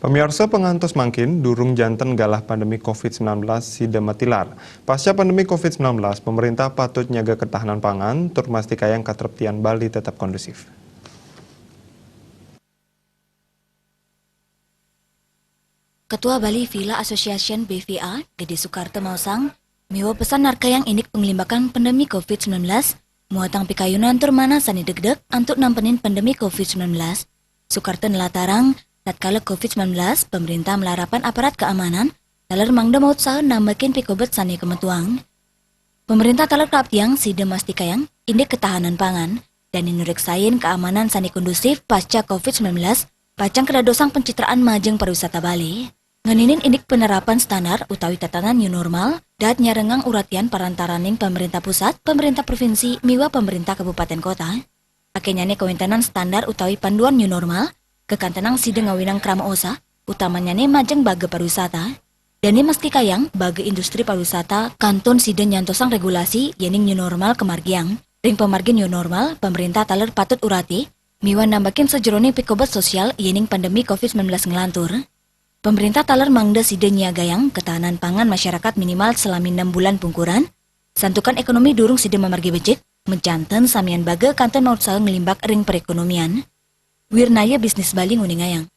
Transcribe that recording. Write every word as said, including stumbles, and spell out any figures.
Miarsa, pangantos mangkin, durung janten galah pandemi covid sembilan belas sida matilar. Pasca pandemi covid sembilan belas, pemerintah patut nyaga ketahanan pangan, tur mastikayang katreptian Bali tetap kondusif. Ketua Bali Villa Association, B V A, Gede Sukarta maosang, miwa pesan narkayang indik panglimbakan pandemi covid sembilan belas, muatang pikayunan tur manah sane degdeg antuk nampenin pandemi covid sembilan belas. Sukarta nelatarang, tatkala covid sembilan belas, pemerintah malarapan aparat keamanan, taler mangda mautsaha nambakin pikobet sane kametuang. Pemerintah taler kaaptiang sida mastikayang indik ketahanan pangan, dan nureksain keamanan sane kondusif pasca covid sembilan belas, pacang kadadosang pencitraan majeng pariwisata Bali. Ngeninin indik penerapan standar utawi tatanan new normal, dahat nyarengang uratian parantaraning pemerintah pusat, pemerintah provinsi, miwah pemerintah kabupaten kota. Akenyane kawentenan standar utawi panduan new normal, kakantenang sida ngawinang krama osah, utamanyane majeng baga pariwisata. Dane mastikayang, baga industri pariwisata, kantun sida nyantosang regulasi yening new normal kamargiang. Ring pamargin new normal, pemerintah taler patut urati, miwah nambakin sajeroning pikobet sosial yening pandemi covid sembilan belas nglantur. Pemerintah taler mangda sida nyiagayang ketahanan pangan masyarakat minimal salami enam bulan pungkuran, santukan ekonomi durung sida mamargi becik, majanten samian baga kantun mautsaha nglimbak ring perekonomian. Wirnaya Bisnis Bali nguningayang,